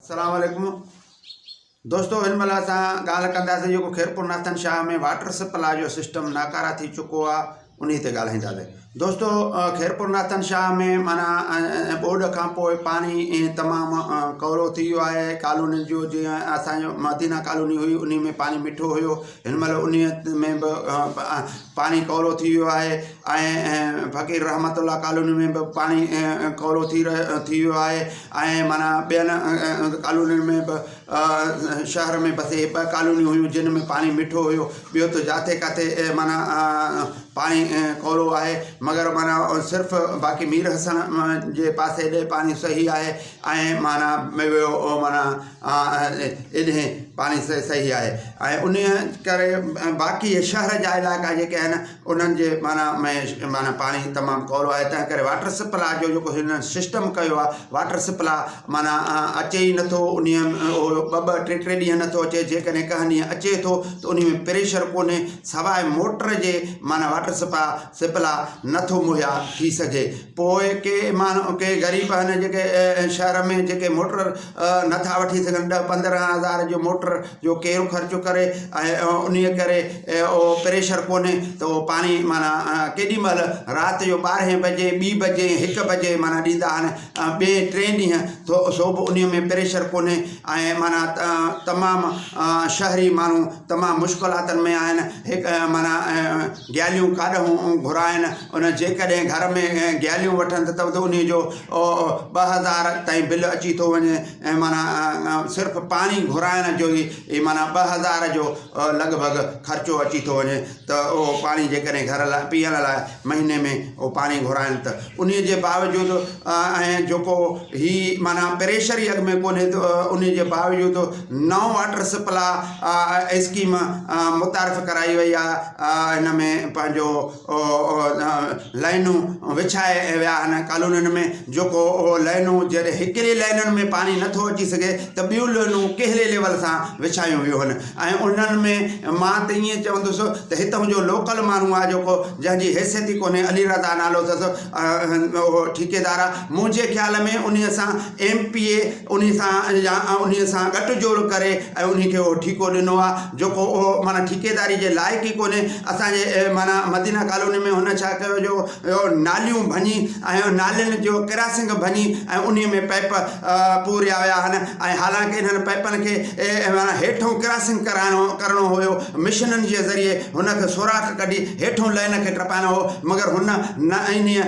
السلام عليڪم دوستو هن مهل اسان ڳالهه ڪنداسين جيڪو خيرپور ناٿن شاهه ۾ واٽر سپلاء جو سسٽم ناڪارا ٿي چڪو آهي انهي تي ڳالهائينداسين دوستو خيرپور ناٿن شاهه ۾ معنيٰ ٻوڏ کان پوء پاڻي تمام ڪورو ٿي ويو آهي ڪالوني جو جيئن اسانجو مدينه ڪالوني هئي انهي ۾ پاڻي مٺو هيو هن مهل انهي ۾ به پاڻي ڪورو ٿي ويو آهي ۽ فقير رحمت الله ڪالوني ۾ به پاڻي ڪورو ٿي رهيو ٿي ويو آهي ۽ معنيٰ ٻين ڪالونين ۾ به شهر ۾ بس اهي ٻه ڪالونيون هيون جن ۾ پاڻي مٺو هيو ٻيو ته جاٿي ڪاٿي معنيٰ پاڻي ڪورو آهي مگر معنيٰ صرف باقي مير حسن جي پاسي ڏي پاڻي صحيح آهي ۽ معنيٰ ٻيو معنيٰ ايڏهين پاڻي صحيح آهي ۽ ان ڪري باقي شهر جا علائقا جيڪي آهن انهن جي معنيٰ ۾ معنيٰ پاڻي تمام ڪورو آهي تنهن ڪري واٽر سپلاء جو جيڪو هنن سسٽم ڪيو آهي واٽر سپلاء معنيٰ اچي ئي نٿو انهي ۾ اهو ٻه ٻه ٽي ٽي ڏينهن نٿو اچي جيڪڏهن ڪنهن ڏينهن اچي ٿو ته انهي ۾ پريشر ڪونهي سواء موٽر جي معنيٰ واٽر سپا سپلاء نٿو مهيا ٿي سگهي پوء ڪي ماڻهو ڪي غريب آهن جيڪي شهر ۾ جيڪي موٽر نٿا وٺي سگهن ڏهه 15 هزار جو موٽر جو ڪير خرچ ڪري ۽ انهي ڪري اهو پريشر ڪونهي ته اهو پاڻي معنيٰ ڪيڏي مهل رات جو ٻارهين بجي ٻي بجي هڪ بجي معنيٰ ڏيندا آهن ٻئي ٽئين ڏينهن ٿو سو به انهي ۾ پريشر ڪونهي ۽ معنيٰ تمام شهري ماڻهو تمام مشڪلاتن ۾ آهن هڪ معنيٰ گياليون ڪاڏهون گهرائن ان جيڪڏهن گهر ۾ گياليون وٺن ته ته انهي جو 2000 تائين بل اچي ٿو وڃي ۽ معنيٰ صرف پاڻي گهرائڻ جو ئي معنيٰ 2000 جو لڳ ڀڳ خرچو اچي ٿو وڃي ته اهو پاڻي جيڪڏهن گهر لاء پيئڻ لاء مهيني ۾ اهو پاڻي گهرائن ته انهي جي باوجود ۽ جيڪو هي معنيٰ پريشر ئي اڳ ۾ ڪونهي ته انهي جي باوجود نئون واٽر سپلاء اسڪيم متعارف ڪرائي وئي آهي هن ۾ پنهنجو لائنون وڇائي ويا آهن ڪالونين ۾ جيڪو اهو لائنون جڏهن هڪڙي لائنن ۾ پاڻي نٿو اچي سگهي ته ٻيون لائنون ڪهڙي ليول سان وڇايون ويون آهن ۽ انهن ۾ مان ته ائين چوندس ته هتان جو لوڪل ماڻهو آهي جيڪو جنهن جي حيثيت ئي ڪونهي علي رضا نالو اٿس اهو ٺيڪيدار آهي منهنجي خيال ۾ انهي سان ايم پي اي انهي سان يا انهي سان ڳٺ جوڙ ڪري ۽ انهي کي اهو ٺيڪو ڏنو آهي جيڪو اهو معنيٰ ٺيڪيداري جي لائق ئي ڪونهي اسانجي معنيٰ مدينه ڪالوني ۾ هن ڇا ڪيو جو ناليون ڀڃي ۽ نالين جو ڪراسنگ ڀڃي ۽ انهي ۾ پئپ پوريا ويا آهن ۽ حالانڪه انهن پئپن کي معنيٰ هيٺون ڪراسنگ ڪرائڻو ڪرڻو هيو مشنن جي ذريعي هن کي سوراخ ڪڍي هيٺون لائن کي ٽپائڻو هو مگر هن نه انهي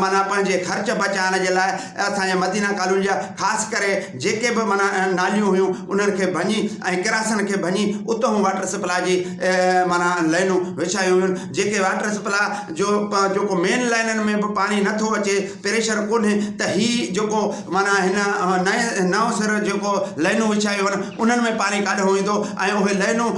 معنيٰ پنهنجي خرچ بچائڻ جي لاء اسانجي مدينه ڪالوني جا خاص ڪري جيڪي به معنيٰ ناليون هيون انهن کي ڀڃي ۽ ڪراسن کي ڀڃي اتهون واٽر سپلاء جي معنيٰ لائنون وڇايون ويون جيڪي واٽر سپلاء جو جيڪو مين لائنن ۾ به پاڻي نٿو اچي پريشر ڪونهي ته هي جيڪو معنيٰ هن نئين نئون سر جيڪو لائنون وڇايون آهن انهن ۾ پاڻي ڪاڏهون ايندو ۽ اهي لائنون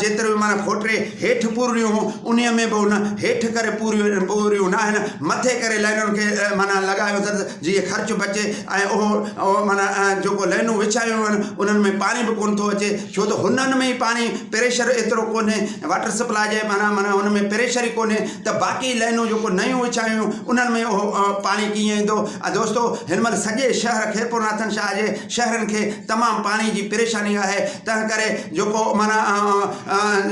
جيتريون معنيٰ کوٽري هيٺ پورڻيون هيون انهي ۾ به هن هيٺ ڪري پوريون پوريون نه آهن مٿي ڪري لائنن کي معنيٰ لڳايو اٿس جيئن خرچ بچي ۽ اهو معنيٰ جيڪو لائنون وڇايون آهن انهن ۾ پاڻي به ڪونه ٿو اچي ڇو ته هنن ۾ ئي پاڻي پريشر ايترو ڪونهي واٽر سپلاء جي معنيٰ معنيٰ هن ۾ پريشر ئي ڪونهي ته باقي لائنون جيڪو نيون وڇايون انهن ۾ اهو پاڻي ڪيئن ايندو ۽ دوستو هن مهل سڄي شهر خيرپور ناٿن شاهه جي شهرن کي تمام پاڻي جي پريشاني آهي تنهن ڪري جيڪو معنيٰ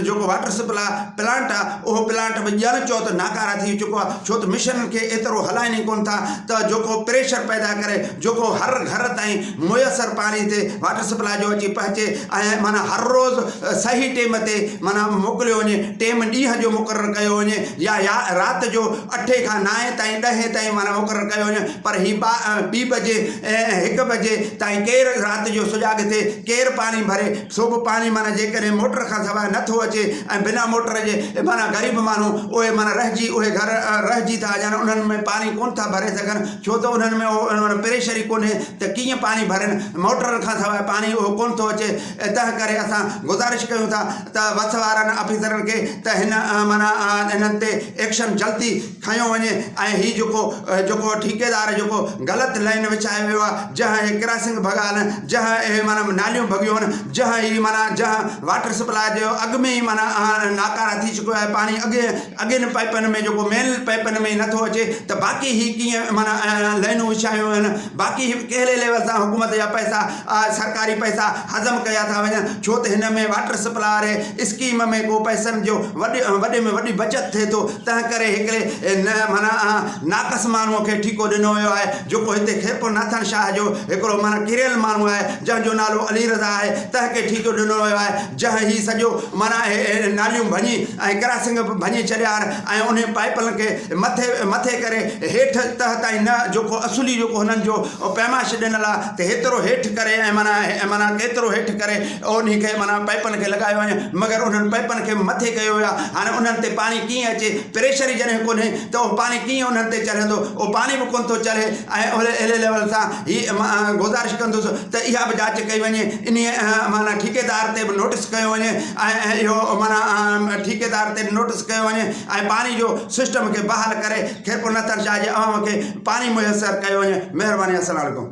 جيڪو واٽر سپلاء پلانٽ آهي اهو پلانٽ به ڄڻ چئو ته ناڪاره ٿي چڪو آهي ڇو ته مشنن کي ايترو هلائين ئي ڪونه ٿا ته جيڪو پريشر پيدا ڪري جيڪو هر گهر تائين ميسر پاڻي تي واٽر سپلاء جو اچي پهچي ۽ معنيٰ هر روز صحيح ٽيم تي معنيٰ موڪليو وڃي ٽيم ڏينهن جو مقرر ڪيو وڃي يا يا رات جو اٺين کان نائين تائين ڏهين تائين معنيٰ مقرر ڪيو وڃي پر هي ٻي بجي ۽ هڪ بجي تائين ڪير رات جو سجاڳ ٿئي، ڪير پاڻي ڀري، سو به پاڻي معنيٰ جيڪڏهن موٽر کان سواء نه ٿو اچي ۽ بنا موٽر جي معنيٰ غريب ماڻهو اهي معنيٰ رهجي اهي گهر رهجي ٿا وڃن انهن ۾ پاڻي ڪونه ٿا ڀري سگهن ڇو ته انهن ۾ اهو پريشر ئي ڪونهي ته ڪيئن پاڻي ڀرين موٽرن کان سواء پاڻي اهو ڪونه ٿو اچي تنهن ڪري اسان گذارش ڪيون ٿا ته وس وارن آفيسرن کي ته هن معنيٰ انهن تي ايڪشن جلدي کنيو وڃي ۽ هي جيڪو جيڪو ٺيڪيدار جيڪو غلط لائين وڇائي ويو آهي جنهن اهي ڪراسنگ ڀڳا آهن جنهن اهي معنيٰ ناليون ڀڳيون آهن جنهن. جنهن هي معنيٰ جنهن واٽر سپلاء جو اڳ ۾ ئي معنيٰ ناڪاره ٿي چڪو آهي پاڻي اڳي اڳين پائپن ۾ جيڪو مين پائپن ۾ نٿو اچي ته باقي هي ڪيئن معنيٰ لائنون وڇايون ويون آهن باقي هي ڪهڙي ليول سان حڪومت جا پئسا سرڪاري پئسا هضم ڪيا ٿا وڃن ڇو ته هن ۾ واٽر سپلاء واري اسڪيم ۾ ڪو پئسن جو وڏي وڏي ۾ وڏي بچت ٿئي ٿو تنهن ڪري هڪڙي نه معنيٰ ناقص ماڻهو کي ٺيڪو ڏنو ويو آهي جيڪو هتي خيرپور ناٿن شاهه جو هڪڙو معنيٰ ڪريل ماڻهو آهي جنهن جو نالو علي رضا آهي تنهن کي ٺيڪو ڏنو ويو آهي جنهن هي سڄو معنيٰ ناليون ڀڃي ۽ ڪراسنگ به ڀڃي ڇڏيا آهن ۽ انهي پائيپن کي مٿي مٿي ڪري هيٺ تهه تائين نه جيڪو اصلي جيڪو هنن جو پيمائش ڏنل آهي ته هيترو هيٺ ڪري ۽ معنيٰ ۽ معنيٰ ڪيترو هيٺ ڪري انهي کي معنيٰ پائيپن کي لڳايو وڃي مگر انهن پائيپن کي مٿي ڪيو ويو آهي هاڻي انهن تي پاڻي ڪيئن اچي پريشر ئي جڏهن ڪونهي ته اهو پاڻي ڪيئن انهن تي چڙهندو اهو پاڻي به ڪونه ٿو چڙهي ۽ اهڙي ليول سان هي مان گذارش ڪندس ته اها به جاچ ڪئي وڃي انهي معنيٰ ٺيڪيدار تي به نوٽس ڪيو وڃي ۽ اهو معنيٰ ٺيڪيدار تي به نوٽس ڪيو وڃي ۽ پاڻي جو سسٽم کي بحال ڪري خيرپور نٿر شاهه جي عوام کي پاڻي ميسر ڪيو وڃي مهرباني السلام عليڪم.